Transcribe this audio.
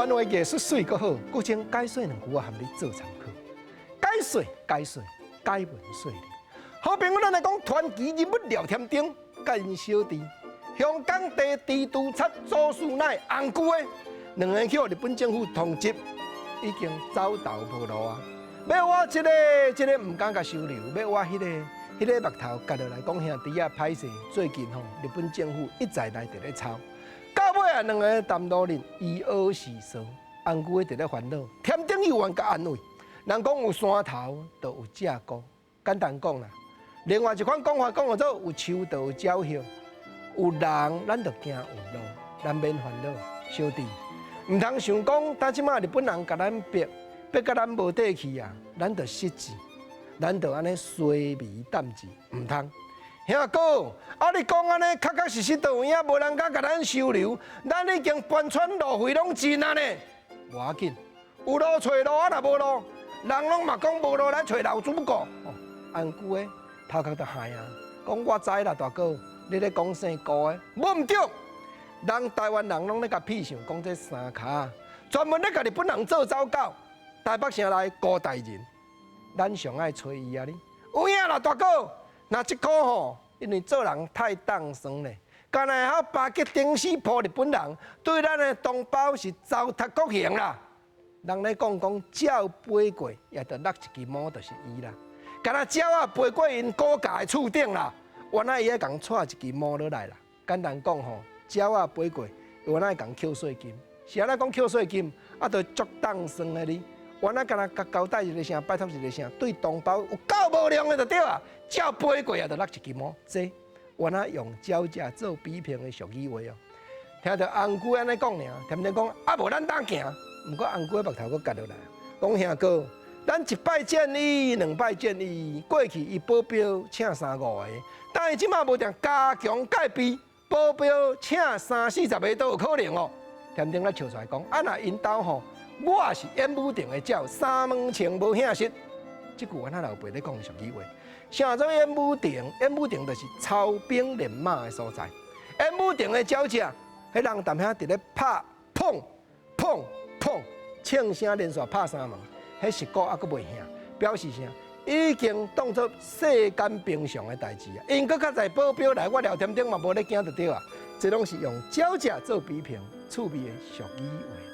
灣話藝術媠閣好，閣將解說兩句我含你做參考。解說解說解文說理。好朋友，咱來講傳奇人物廖添丁，佮𪜶小弟，香港地治督察祖師奶紅龜的，兩个去予日本政府通緝，已經走投無路啊！欲我這个這个毋敢共收留，欲我彼个彼个目頭割落來講兄弟仔歹勢。最近吼，日本政府一再來佇咧抄，到尾啊，兩个澹路人伊惡是說，紅龜佇咧煩惱，添丁猶原共安慰。人講有山頭就有鷓鴣，簡單講啦。另外一款講法講叫做有樹就有鳥穴，有人咱就驚有路，咱免煩惱，小弟，毋通想講，當這馬日本人共咱逼，逼甲咱無底去啊，咱就失志，咱就按呢衰眉淡志，毋通。兄哥，啊你講按呢，確確實實都有影，無人敢共咱收留，咱已經搬船路費攏盡啊呢。無要緊，有路揣路啊，若無路，人攏嘛講無路來揣老主顧。紅龜的頭殼就害啊，講我知啦，大哥，你咧講姓辜的，無毋對。人台灣人攏咧共屁想講這三跤，專門咧共日本人做走狗。台北城內辜大人，咱上愛揣伊啊！你有影啦，大哥，若這箍吼，因為做人太當算咧，敢若會曉巴結頂死鋪日本人，對咱的同胞是糟蹋國行啦。人咧講講鳥飛過，也著落一支毛，就是伊啦。敢若鳥仔飛過𪜶股價的厝頂啦，原來伊愛共掣一支毛落來啦。簡單講吼，鳥仔飛過，原來共扣稅金，是按怎講扣稅金？啊，著足當算的哩。原來敢若共交代一个啥，拜託一个啥，對同胞有夠無量的就對啊。鳥飛過也著落一支毛，這原來用鳥隻做比拼的俗語話哦。聽著紅龜按呢講爾，添丁講啊無咱當行，毋過紅龜目頭閣結落來，講兄哥，咱一擺見伊，兩擺見伊，過去伊保鏢請三五个，但是這馬無定加強戒備，保鏢請三四十个都有可能哦。添丁咧笑出來講，啊若𪜶兜吼，我是演武場的鳥，三門穿無遐實。這句阮仔老爸咧講俗語話，啥做演武場？演武場就是操兵練馬的所在。演武場的鳥隻，彼人踮遐佇咧拍，砰砰砰，槍聲連續拍三門，彼石鼓猶閣袂響，表示啥？已經當作世間平常的代誌啊！𪜶閣較濟保鏢來，我廖添丁嘛無咧驚就對啊。這攏是用鳥隻做比拼，趣味的俗語話。